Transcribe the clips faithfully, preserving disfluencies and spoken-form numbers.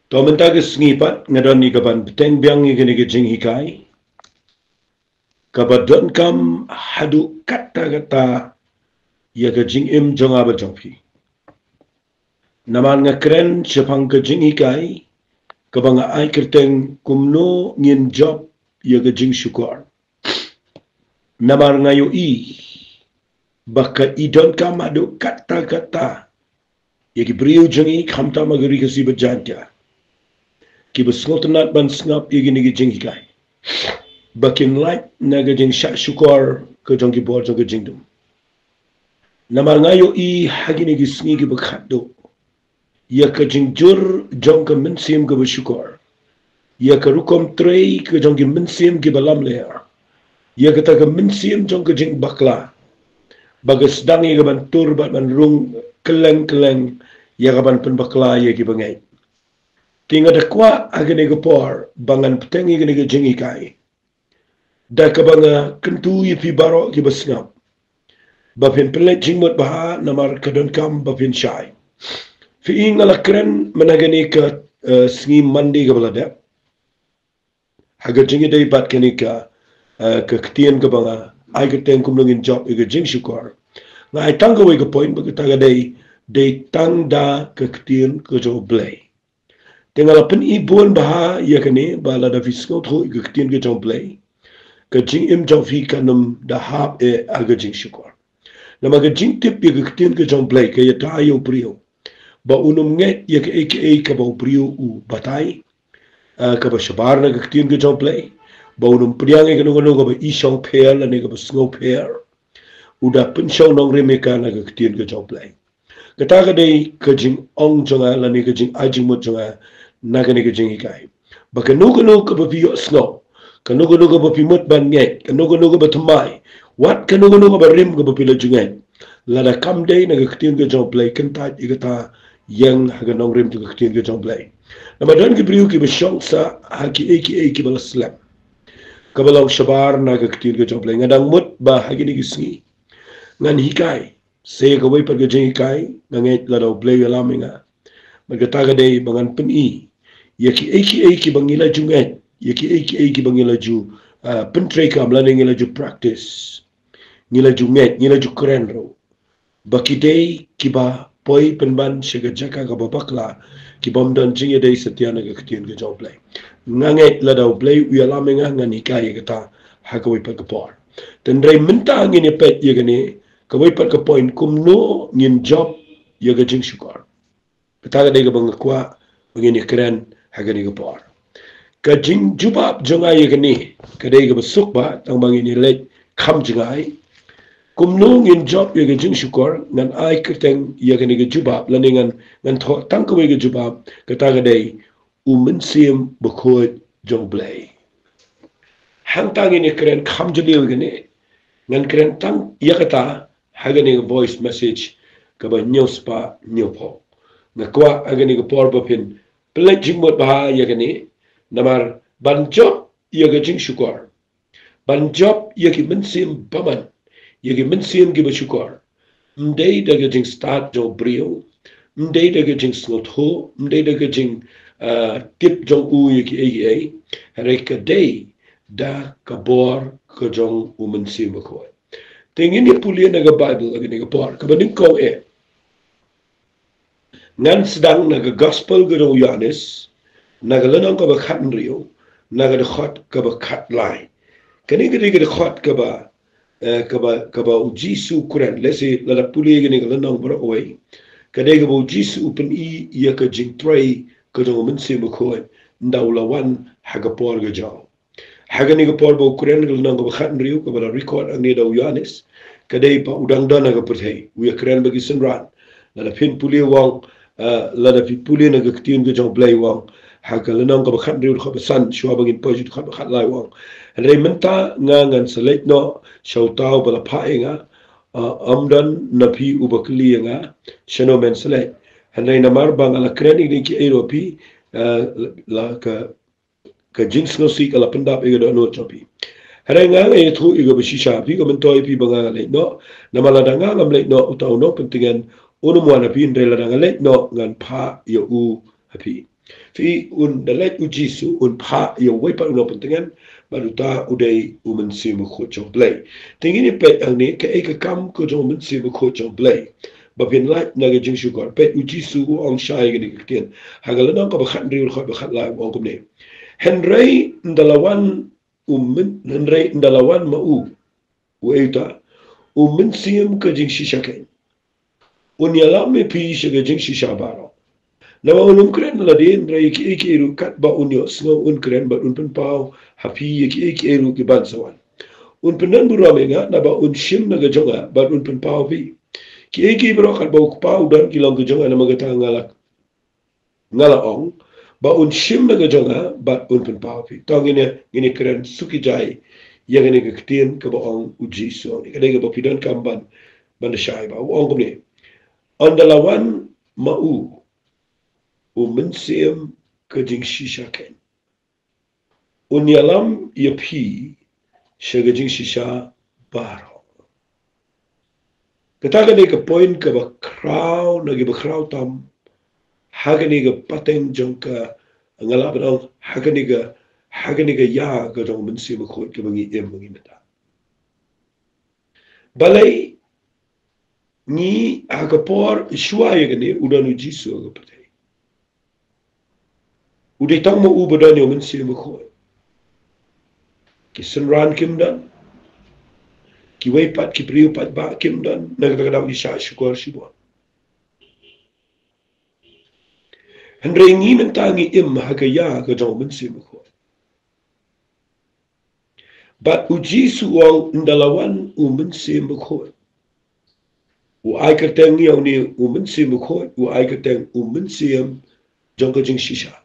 To mynta ka sngi pat nga don ïa ka ban bteng biang ïa kane ka jinghikai kaba donkam haduh katta katta ïa ka jingim jong nga bad jong phi. Namar nga kren shaphang ka jinghikai kaba nga ai kyrteng kumno ngin jop ïa ka jingshukor. Namar nga ïohi ba ka i donkam haduh katta katta ïa ki briew jong ngi khamtam ha ka ri Khasi bad Jaiñtia kiba sngewtynnat ban sngap ïa kine ki jinghikai ba kin lait na ka jingshah shukor ka jong ki bor jong ka jingdum. Namar nga ïohi ha kine ki sngi kiba khatduh ïa ka jingjur jong ka mynsiem kaba shukor, ïa ka rukom trei ka jong ki mynsiem kiba lamler, ïa kata ka mynsiem jong ka jingbakla ba ka sdang ïa ka ban tur bad ban rung kylleng kylleng ïa ka ban pynbakla ïa kiba ngeit. Te nga da kwah ha kane ka por ba ngan bteng ïa kane ka jinghikai da kaba nga kyntu ïa phi baroh kiba sngap ba phin pynleit jingmut bha namar ka donkam ba phin shai. Phi i nga la kren mynta kane ka, eh, sngi Monday kaba la dep ha ka jingïadei bad kane ka, eh, ka ktien kaba nga ai kyrteng kumno ngin jop ïa ka jingshukor. Nga ai tang kawei ka point ba kata ka dei, dei tang da ka ktien ka jong U Blei. Te nga la pyni bun bha ïa kane ba lada phi sngewthuh ïa ka ktien ka jong U Blei, ka jingim jong phi kan ym da hap eh ha ka jingshukor. Namar ka jingtip ïa ka ktien ka jong U Blei ka ïada ïa u briew ba un ym ngeit ïa kaei kaei kaba u briew u batai, eh, kaba shabar na ka ktien ka jong U Blei, ba un ym pdiang ïa kano kano kaba i shongpher lane kaba sngewpher. U da pynshong nongrim ïa ka na ka ktien ka jong U Blei. Kata ka dei ka jingong jong nga lane ka jingai jingmut jong nga na kane ka jinghikai ba kano kano kaba phi ïohsngew, kano kano kaba phi mut ban ngeit, kano kano kaba thymmai, wat kano kano kaba rim kaba phi la ju ngeit, lada kam dei na ka ktien ka jong U Blei, kyntait ïa kata, ïeng ha ka nongrim jong ka ktien ka jong U Blei. Namar don ki briew kiba shong sah ha kiei kiei kiba la slem kaba long shabar na ka ktien ka jong U Blei. Nga dang mut ba ha kine ki sngi ngan hikai sa ïa kawei pat ka jinghikai, nga ngeit lada U Blei u ïalam ïa nga. Bad kata ka dei ba ngan pyni ïa kiei kiei kiba ngi la ju ngeit, ïa kiei kiei kiba ngi la ju, ah, pyntreikam lane ngi la ju practice, ngi la ju ngeit, ngi la ju kren ruh, ba ki dei kiba poi pynban sha ka jaka kaba bakla, ki bym don jingïadei satia na ka ktien ka jong U Blei. Nga ngeit lada U Blei u ïalam ïa nga, ngan hikai ïa kata ha kawei pat ka por. Hynrei mynta ngin ïa peit ïa kane kawei pat ka point, kumno ngin jop ïa ka jingshukor. Kata ka dei kaba nga kwah ba ngin ïa kren ha kane ka por. Ka jingjubab jong nga ïa kane ka dei kaba suk bha, tang ba ngin ïa leit kham jngai. Kumno ngin jop ïa ka jingshukor, ngan ai kyrteng ïa kane ka jubab lane ngan, ngan thoh tang kawei ka jubab, kata ka dei U Mynsiem Bakhuid jong U Blei. Hangta ngin ïa kren kham jylliew ïa kane. Ngan kren tang ïa kata ha kane ka voice message kaba hynñiew spah hynñiewphew. Nga kwah ha kane ka por ba phin pynleit jingmut bha ïa kane, namar ban jop ïa ka jingshukor, ban jop ïa ki mynsiem bymman, ïa ki mynsiem kiba shukor, ym dei da ka jingstad jong u briew, ym dei da ka jingsngewthuh, ym dei da ka jing, ah, tip jong u ïa kiei kiei, hynrei ka dei da ka bor ka jong U Mynsiem Bakhuid. Te ngin ïa pule na ka Baibl ha kane ka por, kaba nyngkong eh, ngan sdang na ka Gospel ka jong u Ïoannis, na ka lynnong kaba khathynriew, na ka dkhot kaba khatlai. Kane ka dei ka dkhot kaba, eh, kaba, kaba u Jisu u kren, lehse lada pule kane ka lynnong baroh kawei, ka dei kaba u Jisu u pyni ïa ka jingtrei ka jong U Mynsiem Bakhuid ynda u la wan ha ka por ka jong u. Ha kane ka por ba u kren, ka lynnong kaba khathynriew kaba la record hangne da u Ïoannis, ka dei ba u dang don ha ka pyrthei, u ïakren bad ki synran. Lada phin pule u ong, eh, lada phi pule na ka ktien ka jong U Blei u ong, ha ka lynnong kaba khathynriew dkhot ba san, shuwa ba ngin poi sha dkhot ba khatlai u ong: Hynrei mynta nga ngan sa leit noh sha uta uba la phah ïa nga, eh, ym don na phi uba kylli ïa nga, shano men sa leit. Hynrei namar ba nga la kren ïa kine kiei ruh ha phi, eh, la ka ka jingsngewsih ka la pyndap ïa ka dohnud jong phi. Hynrei nga nga ïathuh ïa kaba shisha ha phi, ka myntoi ïa phi ba nga nga leit noh. Namar lada nga ngam leit noh, uta u nongpyntngen un ym wan ha phi, hynrei lada nga leit noh, ngan phah ïa u ha phi. Phi, un da leit u Jisu, un phah ïa uwei pat u nongpyntngen, bad uta u dei u Mynsiem Bakhuid jong U Blei. Te ngin ïa peit hangne kaei ka kam ka jong u Mynsiem Bakhuid jong U Blei. Ba phin lait na ka jingshukor, peit u Jisu u ong shai kane ka ktien. Ha ka lynnong kaba khathynriew dkhot ba khatlai u ong kumne. Hynrei ynda la wan u myn-, hynrei ynda la wan ma u, uei uta, u Mynsiem ka jingshisha keiñ, un ïalam ïa phi sha ka jingshisha baroh. Naba un ym kren na lade, hynrei ïa kiei kiei ruh katba un ïohsngew un kren, bad un pynpaw ha phi ïa kiei kiei ruh kiban sa wan. Un pyndon burom ïa nga, naba un shim na ka jong nga, bad un pynpaw ha phi. Kiei kiei baroh katba u Kpa u don ki long ka jong nga, namar kata nga la nga la ong, ba un shim na ka jong nga, bad un pynpaw ha phi. To ngin ïa, ngin ïa kren suki jai ïa kane ka ktien kaba ong u Jisu. Ka dei kaba phi donkam ban, ban da shai bha. U ong kumne. Ynda la wan ma u, u Mynsiem ka jingshisha keiñ, un ïalam ïa phi sha ka jingshisha baroh. Kata ka dei ka point kaba khraw na kiba khraw tam ha kane ka pateng jong ka, nga lah ban ong, ha kane ka, ha kane ka ïa ka jong u Mynsiem Bakhuid kaba ngi im, ba ngi mynta. Balei ngi, ha ka por shuwa ïa kane u don u Jisu ha ka pyrthei. U dei tang ma u ba don ïa u Mynsiem Bakhuid. Ki synran kim don. Kiwei pat, ki briew pat ba kim don. Na kata ka daw ki shah shukor shibun. Hynrei ngi mynta ngi im ha ka ïa ka jong u Mynsiem Bakhuid. Bad u Jisu u ong ynda la wan u Mynsiem Bakhuid, u ai kyrteng ïa une u Mynsiem Bakhuid, u ai kyrteng u Mynsiem jong ka jingshisha.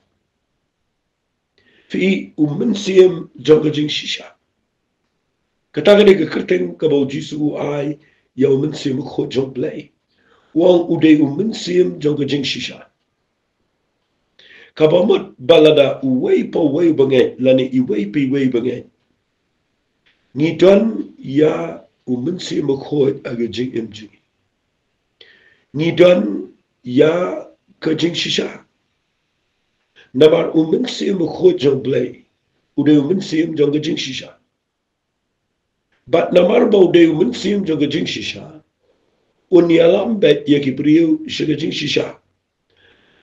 Phi, u Mynsiem jong ka jingshisha. Kata ka dei ka kyrteng kaba u Jisu u ai ïa u Mynsiem Bakhuid jong U Blei. U ong u dei u Mynsiem jong ka jingshisha. Kaba mut ba lada uwei pa uwei u bangeit, lane iwei pa iwei u bangeit, ngi don ïa u Mynsiem Bakhuid ha ka jingim jong ngi. Ngi don ïa ka jingshisha. Namar u Mynsiem Bakhuid jong U Blei u dei u Mynsiem jong ka jingshisha. Bad namar ba u dei u Mynsiem jong ka jingshisha, un ïalam beit ïa ki briew sha ka jingshisha.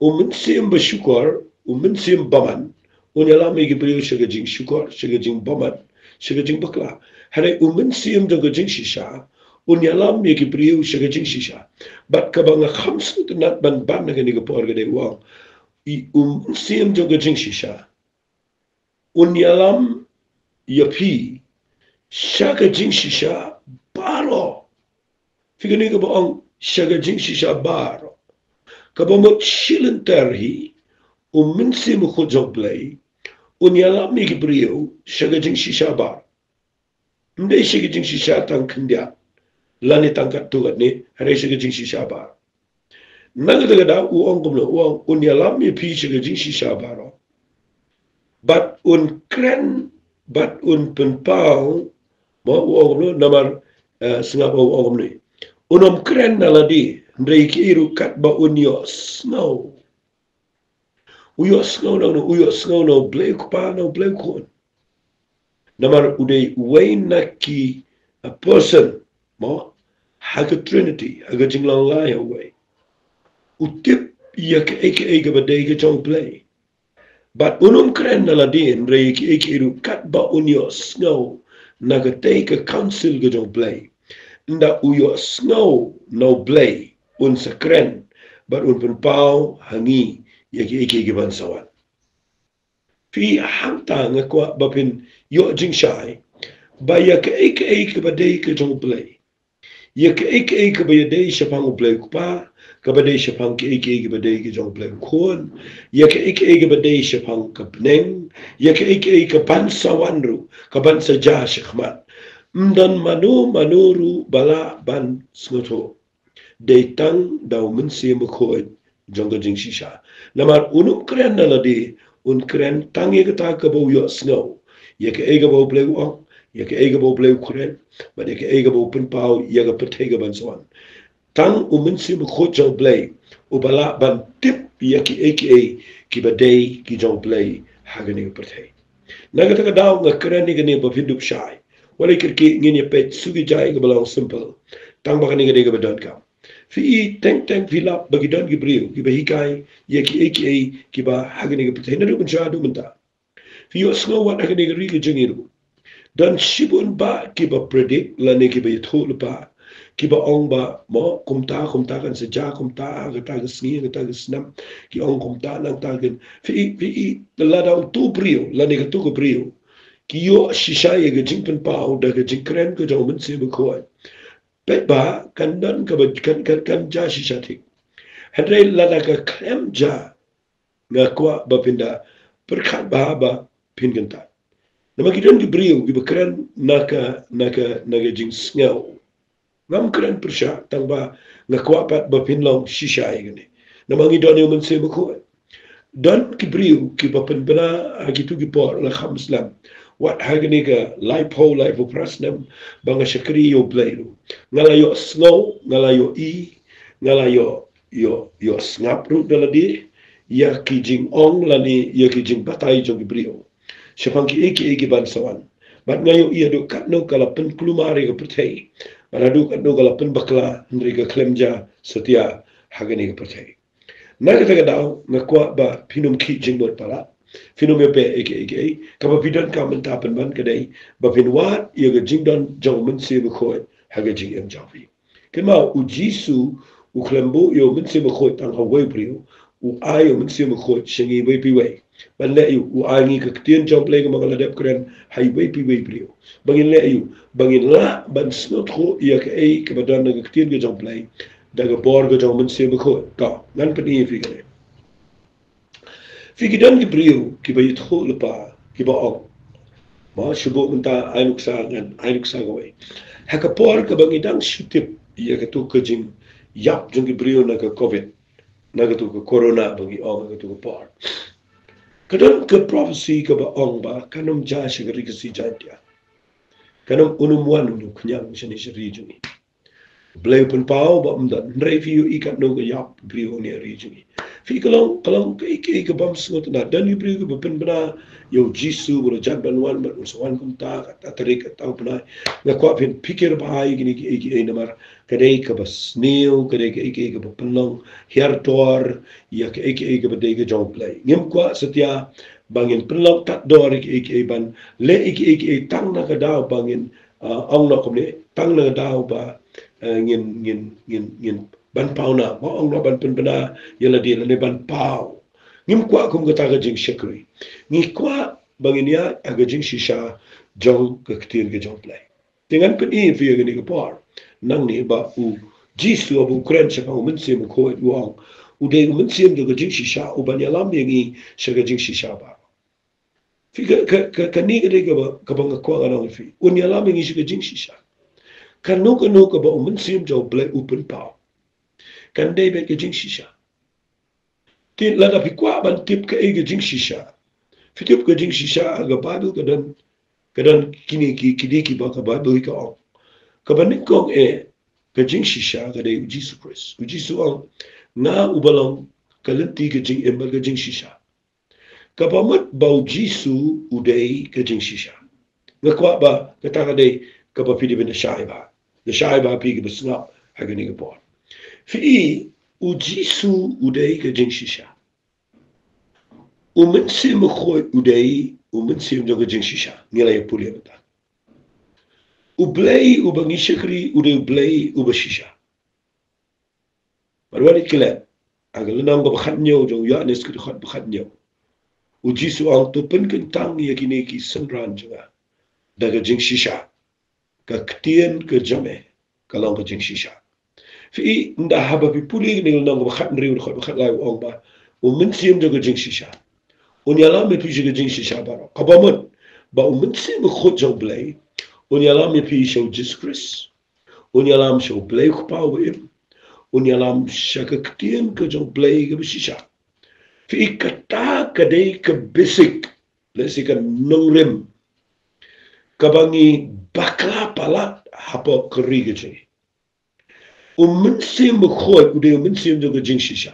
U Mynsiem Bashukor, u Mynsiem Bymman, un ïalam ïa ki briew sha ka jingshukor, sha ka jingbymman, sha ka jingbakla. Hynrei u Mynsiem jong ka jingshisha un ïalam ïa ki briew sha ka jingshisha. Bad kaba nga kham sngewtynnat ban ban ha kane ka por ka dei u ong, i u Mynsiem jong ka jingshisha un ïalam ïa phi sha ka jingshisha baroh. Phi, kane kaba ong sha ka jingshisha baroh, kaba mut shilynter hi u Mynsiem Bakhuid jong U Blei un ïalam ïa ki briew sha ka jingshisha baroh. Ym dei sha ka jingshisha tang khyndiat lane tang katto katne, hynrei sha ka jingshisha baroh. Na kata ka daw u ong kumno, u ong un ïalam ïa phi sha ka jingshisha baroh. Bad un kren, bad un pynpaw, mo, u ong kumno, namar, eh, sngap, u ong kumno. Un ym kren na lade, hynrei kiei ruh katba un ïohsngew. U ïohsngew na uno, u ïohsngew na U Blei U Kpa, na U Blei U Khun. Namar u dei uwei na ki, a, person, mo, ha ka Trinity, ha ka jinglong lai ha uwei. U tip ïa kaei kaei kaba dei ka jong U Blei. Bad un ym kren na lade, hynrei ïa kiei kiei ruh katba un ïohsngew na katei ka council ka jong U Blei. Ynda u ïohsngew na U Blei, un sa kren bad un pynpaw ha ngi ïa kiei kiei kiban sa wan. Phi, hangta nga kwah ba phin ïoh jingshai ba ïa kaei kaei kaba dei ka jong U Blei, ïa kaei kaei kaba ïadei shaphang U Blei U Kpa, kaba dei shaphang kaei kaei kaba dei ka jong U Blei U Khun, ïa kaei kaei kaba dei shaphang ka bneng, ïa kaei kaei kaban sa wan ruh, kaban sa jia shakhmat, ym don mano mano ruh ba lah ban sngewthuh. Dei tang da u Mynsiem Bakhuid jong ka jingshisha. Namar un ym kren na lade, un kren tang ïa kata kaba u ïohsngew, ïa kaei kaba U Blei u ong, ïa kaei kaba U Blei u kren, bad ïa kaei kaba u pynpaw ïa ka pyrthei kaban sa wan. Tang u Mynsiem Bakhuid jong U Blei uba lah ban tip ïa kiei kiei kiba dei ki jong U Blei ha kane ka pyrthei. Na kata ka daw nga kren ïa kane ba phin dup shai. Wat la kyrkieh, ngin ïa peit shuh ki jait kaba long simple. Tang ba kane ka dei kaba donkam. Phi i, teng teng phi lap ba ki don ki briew kiba hikai ïa kiei kiei kiba ha kane ka pyrthei naduh mynshuwa haduh mynta. Phi ïohsngew wat ha kane ka ri ka jong ngi ruh, don shibun bah kiba predict lane kiba ïathuh lypa, kiba ong ba mo kumta kumta kan sa jia, kumta ha kata ka sngi, ha kata ka snem ki ong kumta, nangta kan. Phi i, phi i, lada uto u briew lane kato ka briew ki ïoh shisha ïa ka jingpynpaw da ka jingkren ka jong U Mynsiem Bakhuid, peit ba kan don kaba, kan, kan, kan jia shisha thik. Hynrei lada ka khlem jia, nga kwah ba phin da pyrkhat bha ba phin kyntait. Namar ki don ki briew kiba kren na ka, na ka, na ka jingsngew. Ngam kren pyrshah, tang ba nga kwah pat ba phin long shisha ïa kane. Namar ngi don ïa U Mynsiem Bakhuid. Don ki briew kiba pynbna ha kito ki por la kham slem, wat ha kane ka laiphew, laiphew phra snem ba nga shakri ïa U Blei ruh, nga la ïohsngew, nga la ïohi, nga la ïoh, ïoh, ïohsngap ruh da lade ïa ki jingong lane ïa ki jingbatai jong ki briew shaphang kiei kiei kiban sa wan. Bad nga ïohi haduh katno ka la pynkulmar ïa ka pyrthei, bad haduh katno ka la pynbakla, hynrei ka khlem jia satia ha kane ka pyrthei. Na kata ka daw nga kwah ba phin ym khih jingmut palat, phin ym ïapeit ïa kiei kiei. Kaba phi donkam mynta pynban ka dei ba phin wad ïa ka jingdon jong U Mynsiem Bakhuid ha ka jingim jong phi. Kynmaw, U Jisu u khlem buh ïa U Mynsiem Bakhuid tang ha uwei u briew, u ai ïa U Mynsiem Bakhuid sha ngi iwei pa iwei. Ban leh aïu? U ai ngi ka ktien jong U Blei kaba nga la dep kren ha iwei pa iwei u briew. Ba ngin leh aïu? Ba ngin lah ban sngewthuh ïa kaei kaba don ha ka ktien ka jong U Blei da ka bor ka jong U Mynsiem Bakhuid. To, ngan pyni ïa phi kane. Phi, ki don ki briew kiba ïathuh lypa, kiba ong, ma, shu buh mynta, ai nuksa, ngan ai nuksa kawei. Ha ka por kaba ngi dang shu tip ïa kato ka jingïap jong ki briew na ka covid, na kato ka corona ba ngi ong ha kato ka por, ka don ka prophecy kaba ong ba kan ym jia sha ka ri Khasi Jaiñtia. Kan ym, un ym wan u khñiang shane sha ri jong ngi. U Blei u pynpaw ba ym don. Hynrei phi ïohi katno ka ïap briew ha ri jong ngi. Phi, ka long, ka long kaei kaei ka bym sngewtynnat. Don ki briew kiba pynbna ïa U Jisu ba u la jan ban wan, bad un sa wan kumta, kata tarik, kata u bnai. Nga kwah phin pyrkhat bha ïa kine kiei kiei, namar ka dei kaba sniew, ka dei kaei kaei kaba pynlong hiar dor ïa kaei kaei kaba dei ka jong U Blei. Ngim kwah satia ba ngin pynlong tad dor ïa kiei kiei, ban leh ïa kiei kiei tang na ka daw ba ngin, ah, ong noh kumne, tang na ka daw ba, eh, ngin, ngin, ngin, ngin ban pawnam, ba ong noh ban pynbna ïa lade lane ban paw. Ngim kwah kum kata ka jingshakri. Ngi kwah ba ngin ïaid ha ka jingshisha jong ka ktien ka jong U Blei. Te ngan pyni ïa phi ha kane ka por, nangne ba U Jisu haba u kren shaphang U Mynsiem Bakhuid, u ong, u dei U Mynsiem jong ka jingshisha, u ban ïalam ïa ngi sha ka jingshisha baroh. Phi, ka, ka, ka, kane ka dei kaba, kaba nga kwah ngan ong ïa phi. Un ïalam ïa ngi sha ka jingshisha. Kano kano kaba U Mynsiem jong U Blei u pynpaw, kan dei beit ka jingshisha. Te lada phi kwah ban tip kaei ka jingshisha, phi tip ka jingshisha ha ka Baibl, ka don, ka don kine ki, ki dei kiba ka Baibl ka ong. Kaba nyngkong eh, ka jingshisha ka dei U Jisu Khrist. U Jisu u ong, nga uba long ka lynti, ka jingim bad ka jingshisha. Kaba mut ba U Jisu u dei ka jingshisha. Nga kwah ba kata ka dei kaba phi dei ban da shai bha. Da shai bha phi kiba sngap ha kane ka por. Phi i, U Jisu u dei ka jingshisha. U Mynsiem Bakhuid u dei U Mynsiem jong ka jingshisha. Ngi la ïa pule mynta. U Blei uba ngi shakri u dei U Blei uba shisha. Bad wat ïa klet, ha ka lynnong kaba khathynñiew jong u Ïoannis, ka dkhot ba khathynñiew, U Jisu u ong, to pynkyntang ïa kine ki synran jong nga da ka jingshisha. Ka ktien ka jong me ka long ka jingshisha. Phi i, ynda haba phi pule kane ka lynnong kaba khathynriew, dkhot ba khatlai, u ong ba U Mynsiem jong ka jingshisha un ïalam ïa phi sha ka jingshisha baroh. Kaba mut ba U Mynsiem Bakhuid jong U Blei un ïalam ïa phi sha U Jisu Khrist, un ïalam sha U Blei U Kpa uba im, un ïalam sha ka ktien ka jong U Blei kaba shisha. Phi i, kata ka dei ka basic, lehse ka nongrim kaba ngi bakla palat hapoh ka ri ka jong ngi. U Mynsiem Bakhuid u dei u mynsiem jong ka jingshisha.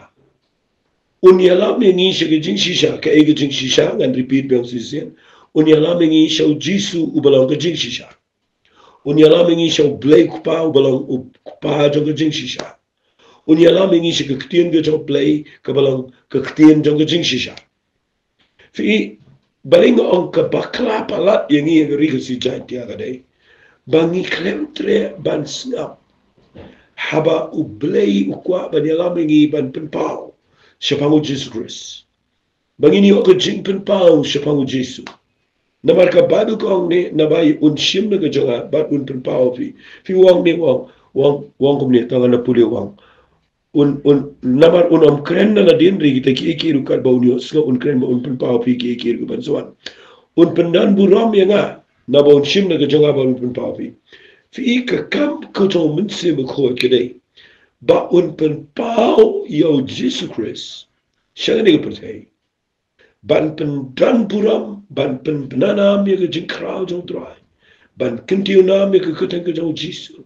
Un ïalam ïa ngi sha ka jingshisha, kaei ka jingshisha, ngan repeat biang shisien. Un ïalam ïa ngi sha u Jisu uba long ka jingshisha. Un ïalam ïa ngi sha u Blei u Kpa uba long u Kpa jong ka jingshisha. Un ïalam ïa ngi sha ka ktien ka jong u Blei kaba long ka ktien jong ka jingshisha. Phi i, balei nga ong ka bakla palat ïa ngi ïa ka ri Khasi Jaiñtia ka dei ba ngi khlem treh ban sngap haba u Blei u kwah ban ïalam ïa ngi ban pynpaw shaphang u Jisu Khrist. Ba ngin ïoh ka jingpynpaw shaphang u Jisu. Namar ka Baibl ka ong ne, naba un shim na ka jong nga bad un pynpaw phi. Phi, u ong ne, u ong, u ong, u ong kumne, tang na pule u ong. Un, un, namar un ym kren na nadien re kita kiei kiei ruh katba un ïohsngew, un kren ba un pynpaw phi kiei kiei ruh ban swan. Un pyndon burom ïa nga naba un shim na ka jong nga bad un pynpaw phi. Phi i, ka kam ka jong u Mynsiem Bakhuid ka dei ba un pynpaw ïa u Jisu Khrist sha kane ka pyrthei. Ban pyndon burom, ban pynbna nam ïa ka jingkhraw jong u Trai. Ban kyntiew nam ïa ka kyrteng ka jong u Jisu.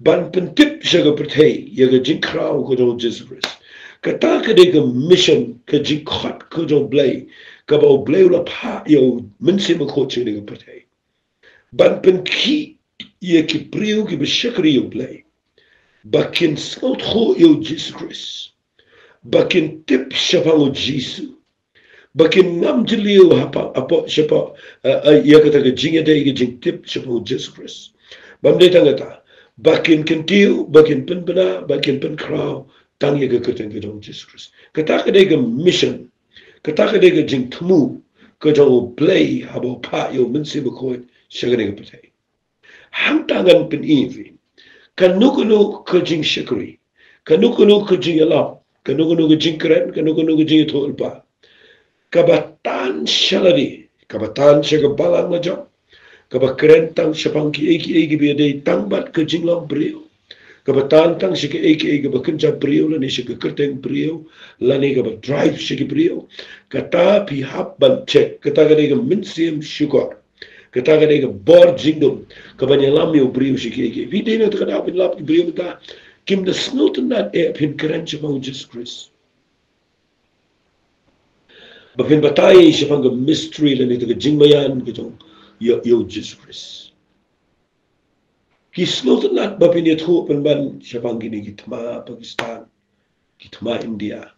Ban pyntip sha ka pyrthei ïa ka jingkhraw ka jong u Jisu Khrist. Kata ka dei ka mission, ka jingkhot ka jong u Blei, kaba u Blei u la phah ïa u Mynsiem Bakhuid sha kane ka pyrthei. Ban pynkhih ïa ki briew kiba shakri ïa u Blei ba kin sngewthuh ïa u Jisu Khrist, ba kin tip shaphang u Jisu, ba kin ngam jylliew hapoh, hapoh, shapoh, eh, eh, ïa kata ka jingïadei, ka jingtip shaphang u Jisu Khrist. Bym dei tang kata, ba kin kyntiew, ba kin pynbna, ba kin pynkhraw tang ïa ka kyrteng ka jong u Jisu Khrist. Kata ka dei ka mission, kata ka dei ka jingthmu ka jong u Blei haba u phah ïa u Mynsiem Bakhuid sha kane ka pyrthei. Hangta ngan pyni ïa phi, kano kano ka jingshakri, kano kano ka jingïalap, kano kano ka jingkren, kano kano ka jingïathuhlypa, kaba tan sha lade, kaba tan sha ka balang lajong, kaba kren tang shaphang kiei kiei kiba ïadei tang bad ka jinglong briew, kaba tan tang sha kiei kiei kaba kynja briew lane sha ka kyrteng briew, lane kaba drive sha ki briew. Kata phi hap ban check, kata ka dei ka mynsiem shukor. Kata ka dei ka bor jingdum kaban ïalam ïa u briew sha kiei kiei. Phi dei na kata ka daw phin lap ki briew mynta kim da sngewtynnat eh phin kren shaphang u Jisu Khrist, ba phin batai shaphang ka mystery lane kata ka jingmaïan ka jong ïa, ïa u Jisu Khrist. Ki sngewtynnat ba phin ïathuh pynban shaphang kine ki thma Pakistan, ki thma India.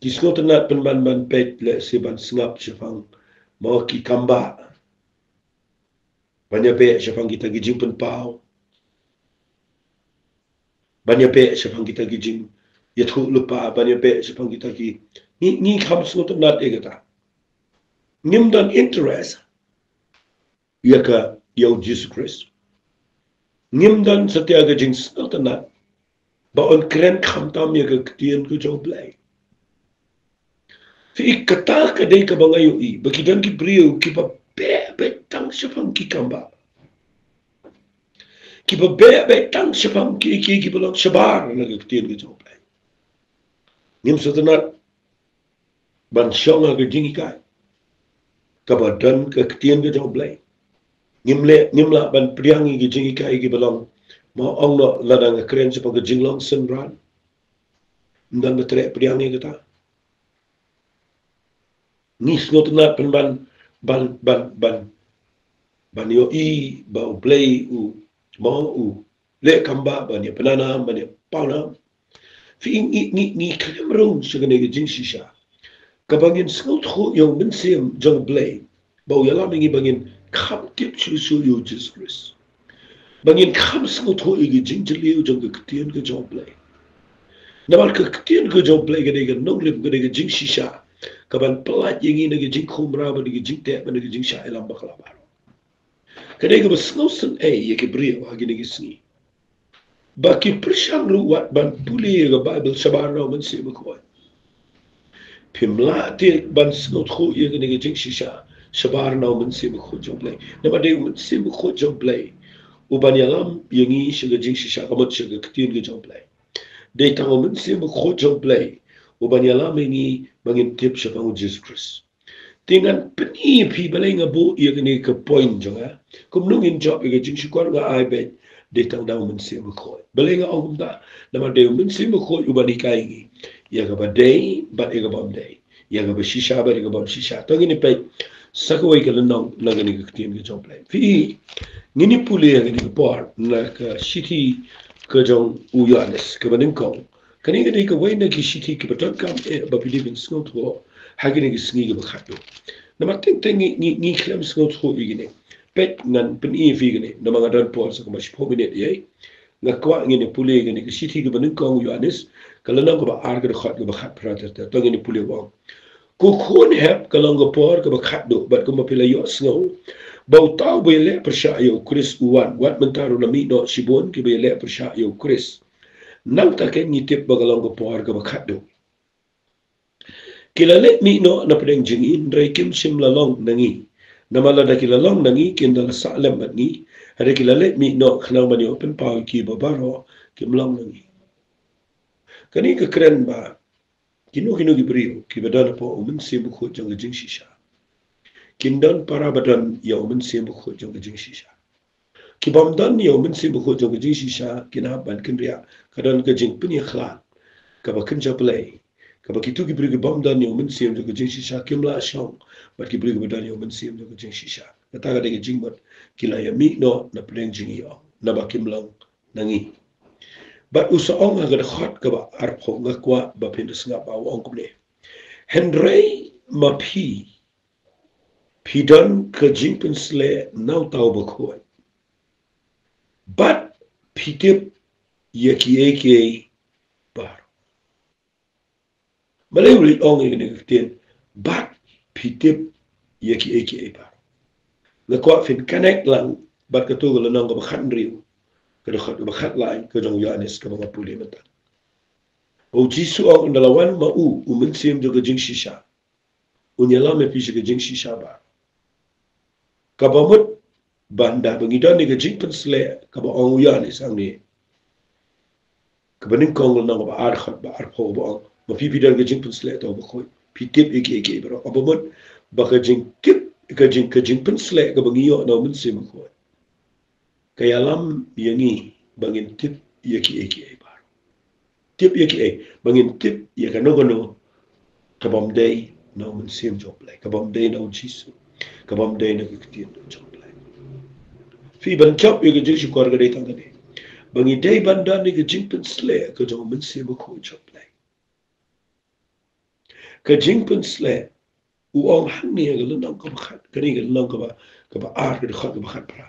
Ki sngewtynnat pynban ban peit lehse ban sngap shaphang ma ki kambah, ban ïabeh shaphang kita ki jingpynpaw, ban ïabeh shaphang kita ki jingïathuhlypa, ban ïabeh shaphang kita ki, ngi, ngi kham sngewtynnat ïa kata. Ngim don interest ïa ka, ïa u Jisu Khrist. Ngim don satia ka jingsngewtynnat ba un kren khamtam ïa ka ktien ka jong u Blei. Phi i, kata ka dei kaba nga ïohi ba ki don ki briew kiba beh beit tang shaphang ki kambah, kiba beh beit tang shaphang ki, ki, kiba long shabar na ka ktien ka jong u Blei. Ngim sngewtynnat ban shong ha ka jinghikai kaba don ka ktien ka jong u Blei. Ngim leh, ngim lah ban pdiang ïa ka jinghikai kiba long, ma ong noh, lada nga kren shaphang ka jinglong synran, ym don ba treh pdiang ïa kata. Ngi sngewtynnat pynban ban, ban, ban, ban ïohi ba u Blei u, ma u leh kambah ban ïa pynanam, ban ïa pawnam. Phi i, ngi, ngi, ngi khlem rung sha kane ka jingshisha kaba ngin sngewthuh ïa u Mynsiem jong u Blei ba u ïalam ïa ngi ba ngin kham tip shuh shuh ïa u Jisu Khrist, ba ngin kham sngewthuh ïa ka jingjylliew jong ka ktien ka jong u Blei. Namar ka ktien ka jong u Blei ka dei ka nongrim, ka dei ka jingshisha kaban pyllait ïa ngi na ka jingkhumra bad na ka jingteh bad na ka jingshah ïalam bakla baroh. Ka dei kaba sngewsynei ïa ki briew ha kine ki sngi ba ki pyrshang ruh wat ban pule ïa ka Baibl shabar na u Mynsiem Bakhuid. Phim lah te ban sngewthuh ïa kane ka jingshisha shabar na u Mynsiem Bakhuid jong u Blei. Namar dei u Mynsiem Bakhuid jong u Blei uban ïalam ïa ngi sha ka jingshisha, ka mut sha ka ktien ka jong u Blei. Dei tang u Mynsiem Bakhuid jong u Blei uban ïalam ïa ngi ba ngin tip shaphang u Jisu Khrist. Te ngan pyni ïa phi balei nga buh ïa kane ka point jong nga. Kumno ngin jop ïa ka jingshukor, nga ai beit dei tang da u Mynsiem Bakhuid. Balei nga ong kumta? Namar dei u Mynsiem Bakhuid uban hikai ngi ïa kaba dei bad ïa kaba ym dei, ïa kaba shisha bad ïa kaba ym shisha. To ngin ïa peit sa kawei ka lynnong na kane ka ktien ka jong U Blei. Phi i, ngin ïa pule ïa kane ka por na ka shithi ka jong u Ïoannis kaba nyngkong. Kane ka dei kawei na ki shithi kiba donkam eh ba phi dei ban sngewthuh ha kine ki sngi kiba khatduh. Namar teng teng ngi, ngi, ngi khlem sngewthuh ïa kine. Peit, ngan pyni ïa phi kine namar nga don por sa kumba shiphew minit ïa. Nga kwah ngin ïa pule ïa kane ka shithi kaba nyngkong u Ïoannis, ka lynnong kaba ar, ka dkhot kaba khatphra ter ter. To ngin ïa pule, u ong: Ko khun hep, ka long ka por kaba khatduh, bad kumba phi la ïohsngew ba uta uba ïaleh pyrshah ïa u Khrist u wan, wat mynta ruh la mih noh shibun kiba ïaleh pyrshah ïa u Khrist. Nangta kein ngi tip ba ka long ka por kaba khatduh. Ki la leit mih noh na pdeng jong ngi, hynrei kim shym la long na ngi. Namar lada ki la long na ngi, kin da la sah lem bad ngi. Hynrei ki la leit mih noh khnang ban ïoh pynpaw ïa ki ba baroh kim long na ngi. Kane ka kren ba kino kino ki briew kiba don hapoh u Mynsiem Bakhuid jong ka jingshisha, kin don para ba don ïa u Mynsiem Bakhuid jong ka jingshisha. Ki bym don ïa u Mynsiem Bakhuid jong ka jingshisha kin hap ban kynriah, ka don ka jingpynïakhlad kaba kynja blei, kaba kito ki briew ki bym don ïa u Mynsiem jong ka jingshisha kim lah shong bad ki briew kiba don ïa u Mynsiem jong ka jingshisha. Kata ka dei ka jingmut, ki la ïa mih noh na pdeng jong ngi, ong, naba kim long na ngi. Bad u sa ong ha ka dkhot kaba arphew, nga kwah ba phin da sngap ba u ong kumne: Hynrei ma phi, phi don ka jingpynsleh na uta u Bakhuid, bad phi tip ïa kiei kiei baroh. Balei u leit ong ïa kane ka ktien, bad phi tip ïa kiei kiei baroh? Nga kwah phin connect lang bad kato ka lynnong kaba khathynriew, ka dkhot kaba khatlai ka jong u Ïoannis kaba nga pule mynta. U Jisu u ong, ynda la wan ma u u Mynsiem jong ka jingshisha, un ïalam ïa phi sha ka jingshisha baroh. Kaba mut ba ynda ba ngi don ïa ka jingpynsleh kaba ong u Ïoannis hangne, kaba nyngkong lynnong kaba ar, dkhot ba arphew, ba ong, ma phi phi don ka jingpynsleh na uta u Bakhuid, phi tip ïa kiei kiei baroh. Kaba mut ba ka jingtip, ka jing, ka jingpynsleh kaba ngi ïoh na u Mynsiem Bakhuid ka ïalam ïa ngi ba ngin tip ïa kiei kiei baroh. Tip ïa kiei? Ba ngin tip ïa kano kano ka bym dei na u Mynsiem jong U Blei, ka bym dei na u Jisu, ka bym dei na ka ktien jong U Blei. Phi, ban jop ïa ka jingshukor ka dei tang kane, ba ngi dei ban don ïa ka jingpynsleh ka jong u Mynsiem Bakhuid jong U Blei. Ka jingpynsleh, u ong hangne ha ka lynnong kaba khat, kane ka lynnong kaba, kaba ar, ka dkhot kaba khatphra.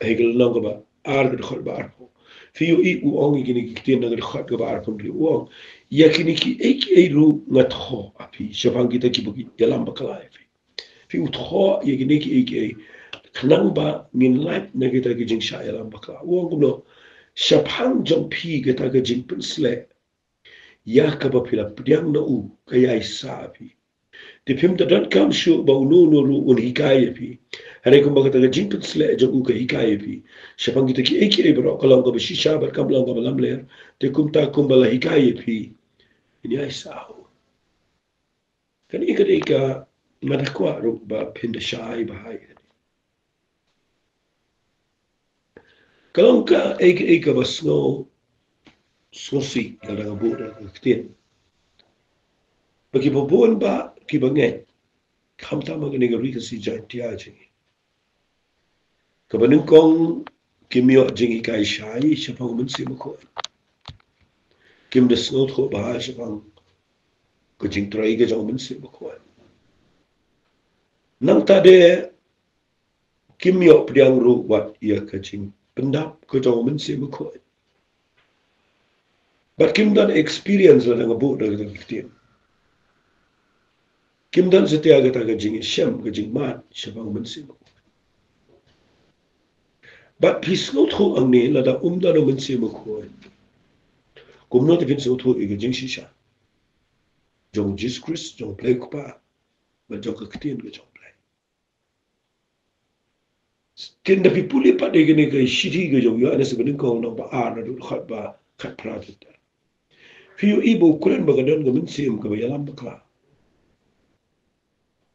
Ha ka lynnong kaba ar, ka dkhot ba arphew. Phi ïohi u ong ïa kine ki ktien na ka dkhot kaba arphew hynriew, u ong: Ïa kine kiei kiei ruh nga thoh ha phi shaphang kita kiba ïalam bakla ïa phi. Phi, u thoh ïa kine kiei kiei khnang ba ngin lait na kita ki jingshah ïalam bakla. U ong kumno? Shaphang jong phi kata ka jingpynsleh ïa kaba phi la pdiang na u ka ïaisah ha phi. Te phim da donkam shuh ba uno uno ruh un hikai ïa phi. Hynrei kumba kata ka jingpynsleh jong u ka hikai ïa phi shaphang kita kiei kiei baroh, ka long kaba shisha bad kam long kaba lamler, te kumta kumba la hikai ïa phi, in ïaisah ha u. Kane ka dei ka, nga da kwah ruh ba phin da shai bha ïa kane. Ka long kaei kaei kaba sngew, sngewsih lada nga buh da ka ktien. Ba kiba bun bah kiba ngeit, khamtam ha kane ka Ri Khasi Jaiñtia jong ngi, kaba nyngkong kim ïoh jinghikai shai shaphang u Mynsiem Bakhuid. Kim da sngewthuh bha shaphang ka jingtrei ka jong u Mynsiem Bakhuid. Nangta de kim ïoh pdiang ruh wat ïa ka jingpyndap ka jong u Mynsiem Bakhuid. Bad kim don experience, lada nga buh da kata ka ktien, kim don satia kata ka jingïashem, ka jingmad shaphang u Mynsiem Bakhuid. Bad phi sngewthuh hangne, lada um don u Mynsiem Bakhuid, kumno te phin sngewthuh ïa ka jingshisha jong u Jisu Khrist, jong u Blei u Kpa, bad jong ka ktien ka jong u Blei. Te ynda phi pule pat ïa kane ka shithi ka jong u Ïoannis ba nyngkong, lynnong ba ar, naduh dkhot ba khatphra ter ter, phi ïohi ba u kren ba ka don ka mynsiem kaba ïalam bakla.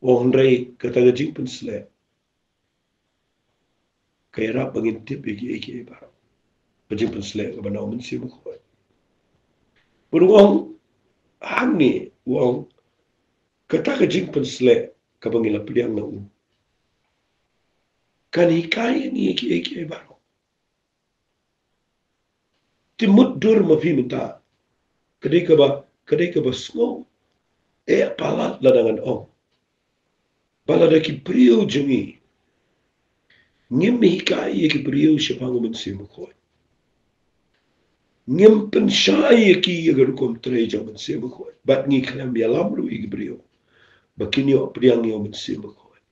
Hynrei kata ka jingpynsleh ka ïarap ba ngin tip ïa kiei kiei baroh. ka jingpynsleh kaba na u Mynsiem Bakhuid. Bad u ong hangne, u ong kata ka jingpynsleh kaba ngi la pdiang na u kan hikai ïa ngi ïa kiei kiei baroh. Te mutdur ma phi mynta, ka dei kaba, ka dei kaba sngewthuh palat lada ngan ong ba lada ki briew jong ngi ngim hikai ïa ki briew shaphang u Mynsiem Bakhuid, ngim pynshai ïa ki ïa ka rukom trei jong u Mynsiem Bakhuid, bad ngi khlem ïalam ruh ïa ki briew ba kin ïoh pdiang ïa u Mynsiem Bakhuid.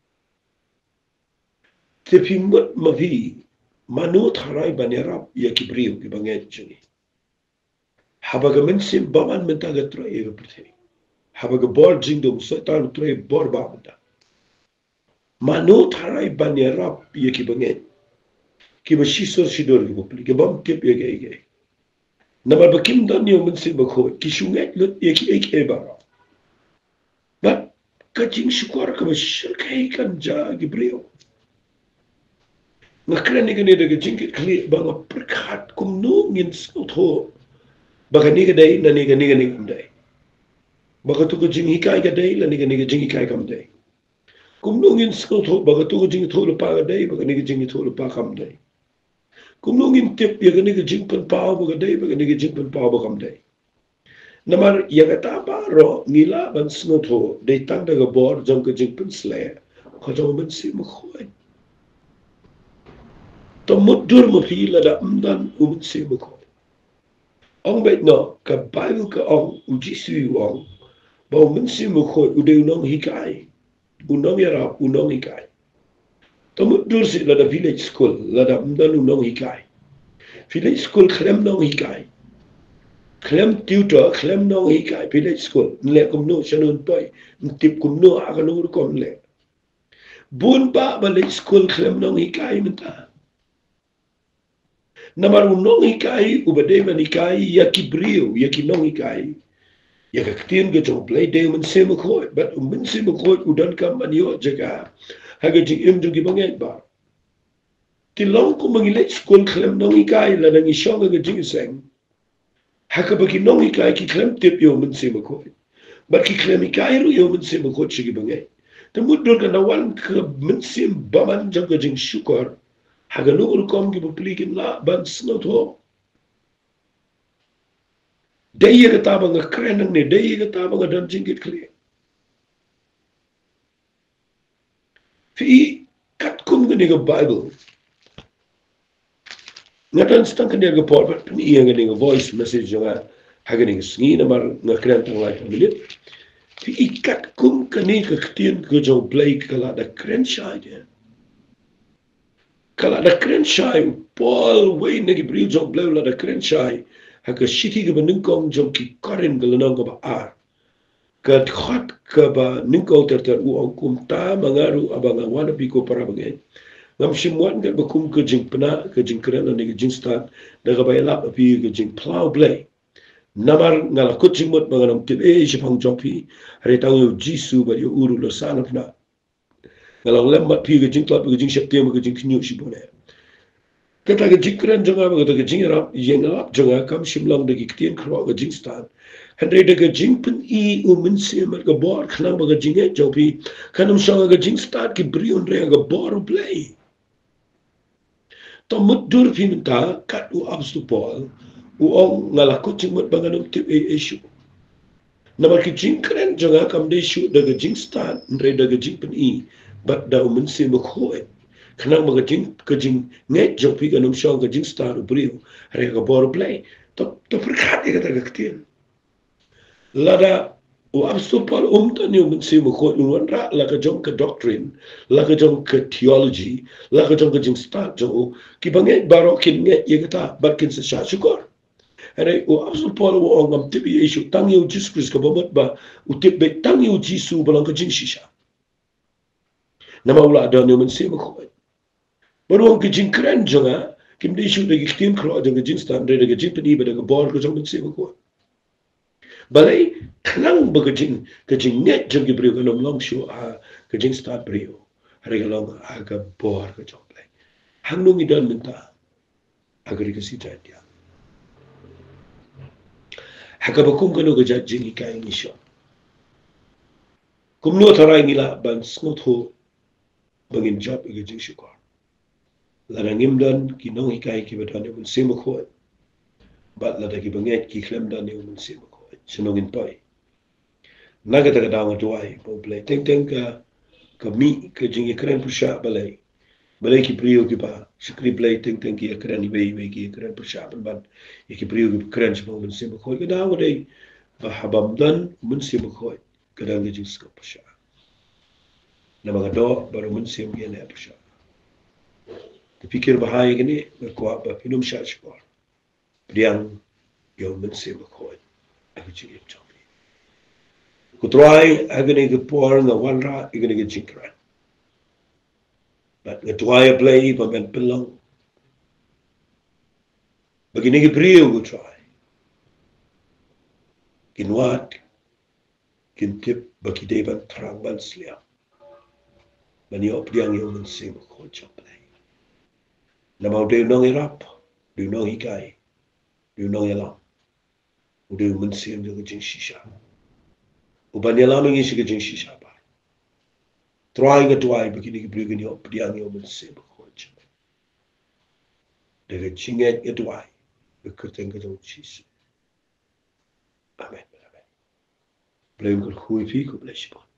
Te phi mut ma phi, mano tharai ban ïarap ïa ki briew kiba ngeit jong ngi? Haba ka mynsiem bymman mynta ka trei ïa ka pyrthei, haba ka bor jingdum Soitan u trei bor bha mynta, mano tharai ban ïarap ïa kiba ngeit, kiba shisur shidur, kiba pli, kibym tip ïa kiei kiei? Namar ba kim don ïa u Mynsiem Bakhuid, ki shu ngeit lut ïa kiei kiei baroh. Bad ka jingshukor kaba shyrkhei kan jia ha ki briew. Nga kren ïa kane da ka jingkitkhlieh ba nga pyrkhat kumno ngin sngewthuh ba kane ka dei, lane kane, kane kam dei, ba kato ka jinghikai ka dei, lane kane ka jinghikai kam dei. Kumno ngin sngewthuh ba kato ka jingïathuhlypa ka dei, ba kane ka jingïathuhlypa kam dei. Kumno ngin tip ïa kane ka jingpynpaw ba ka dei, ba kane ka jingpynpaw ba kam dei? Namar ïa kata baroh ngi lah ban sngewthuh dei tang da ka bor jong ka jingpynsleh ka jong u Mynsiem Bakhuid. To mutdur ma phi lada ym don u Mynsiem Bakhuid. Ong beit noh, ka Baibl ka ong, u Jisu u ong ba u Mynsiem Bakhuid u dei u nonghikai, u nongïarap, u nonghikai. To mutdur seh lada phi leit skul lada ym don u nonghikai. Phi leit skul khlem nonghikai, khlem tutor, khlem nonghikai, phi leit skul, yn leh kumno, shano yn poi, yn tip kumno, ha kano rukom yn leh? Bun bah ba leit skul khlem nonghikai mynta. Namar u nonghikai uba dei ban hikai ïa ki briew, ïa ki nonghikai ïa ka ktien ka jong u Blei dei u Mynsiem Bakhuid, bad u Mynsiem Bakhuid u donkam ban ïoh jaka ha ka jingim jong kiba ngeit baroh. Te long kumba ngi leit skul khlem nonghikai lada ngi shong ha ka jingïaseng, ha kaba ki nonghikai ki khlem tip ïa u Mynsiem Bakhuid, bad ki khlem hikai ruh ïa u Mynsiem Bakhuid sha kiba ngeit. Te mutdur kan da wan ka mynsiem bymman jong ka jingshukor ha kano rukom kiba pli kin lah ban sngewthuh. Dei ïa kata ba nga kren hangne, dei ïa kata ba nga don jingkitkhlieh. Phi i katkum kane ka Baibl. Nga don tang kane ka por ban pyni ïa kane ka voice message jong nga ha kane ka sngi namar nga kren tang lai minit. Phi i katkum kane ka ktien ka jong u Blei ka la da kren shai de. Ka la da kren shai, u Paul, uwei na ki briew jong u Blei, u la da kren shai ha ka shithi kaba nyngkong jong ki Korinth, ka lynnong kaba ar, ka dkhot kaba nyngkong ter ter, u ong, kumta ma nga ruh haba nga wan ha phi ko para bangeit, ngam shym wan katba kum ka jingpynah, ka jingkren lane ka jingstad, da kaba ïalap ha phi ka jingphla u Blei. Namar nga la kut jingmut ba ngan ym tip ei ei shaphang jong phi, hynrei tang ïa u Jisu bad ïa u ruh la sah na pnah. Nga la ong lem bad phi ka jingtlot, ka jingsheptieng, ka jingthynñiuh shibun eh. Kata ka jingkren jong nga, kata ka jingïarap, ïa nga lap jong nga kam shym long da ki ktien khroh ka jingstad, hynrei da ka jingpyni u Mynsiem bad ka bor, khnang ba ka jingngeit jong phi kan ym shong ha ka jingstad ki briew, hynrei ha ka bor u Blei. To mutdur phi mynta kat u apostol Paul, u ong nga la kut jingmut ba ngan ym tip ei ei shuh. Namar ka jingkren jong nga kam dei shuh da ka jingstad, hynrei da ka jingpyni bad da u Mynsiem Bakhuid, khnang ba ka jing, ka jingngeit jong phi kan ym shong ka jingstad u briew, hynrei ka bor u Blei. To, to pyrkhat ïa kata ka ktien. Lada u apostol Paul um don ïa u Mynsiem Bakhuid, un wanrah la ka jong ka doctrine, la ka jong ka theology, la ka jong ka jingstad jong u, kiba ngeit baroh kin ngeit ïa kata bad kin sa shah shukor. Hynrei u apostol Paul u ong ngam tip ei ei shuh, tang ïa u Jisu Khrist, kaba mut ba u tip beit tang ïa u Jisu ba long ka jingshisha. Namar u la don ïa u Mynsiem Bakhuid. Bad u ong ka jingkren jong nga kim dei shuh da ki ktien khroh jong ka jingstad, hynrei da ka jingpyni bad da ka bor ka jong u Mynsiem Bakhuid. Balei? Khnang ba ka jing, ka jingngeit jong ki briew kan ym long shuh ha ka jingstad briew, hynrei ka long ha ka bor ka jong u Blei. Hangno ngi don mynta? ha ka ri Khasi Jaiñtia. Ha kaba kum kano ka jait jinghikai ngi shong, kumno tharai ngi lah ban sngewthuh ba ngin jop ïa ka jingshukor? Lada ngim don ki nonghikai kiba don ïa u Mynsiem Bakhuid, bad lada kiba ngeit ki khlem don ïa u Mynsiem Bakhuid, shano ngin poi? Na kata ka daw nga duwai ba U Blei, teng teng ka, ka mih ka jingïakren pyrshah balei, balei ki briew kiba shakri Blei teng teng ki ïakren iwei iwei, ki ïakren pyrshah pynban ïa ki briew kiba kren shaphang u Mynsiem Bakhuid. Ka daw ka dei ba haba ym don u Mynsiem Bakhuid, ka don ka jingsngewpyrshah. Namar ka doh bad u Mynsiem ki ïaleh pyrshah. Te phi kyrpad ïa kane, nga kwah ba phin ym shah shkor. Pdiang ïa u Mynsiem Bakhuid ha ka jingim jong phi. Ko Trai, ha kane ka por nga wanrah ïa kane ka jingkren, bad nga duwai, A Blei, ba men pynlong ba kine ki briew, ko Trai, kin wad, kin tip ba ki dei ban thrang ban sliang ban ïoh pdiang ïa u Mynsiem Bakhuid jong U Blei. Namar u dei u nongïarap, u dei u nonghikai, u dei u nongïalam, u dei u mynsiem jong ka jingshisha, u ban ïalam ïa ngi sha ka jingshisha bha. Trai, nga duwai ba kine ki briew kin ïoh pdiang ïa u Mynsiem Bakhuid jong U Blei. Da ka jingngeit nga duwai ha ka kyrteng ka jong U Jisu. Amen. Amen. Blei un kyrkhu ïa phi, khublei shibun.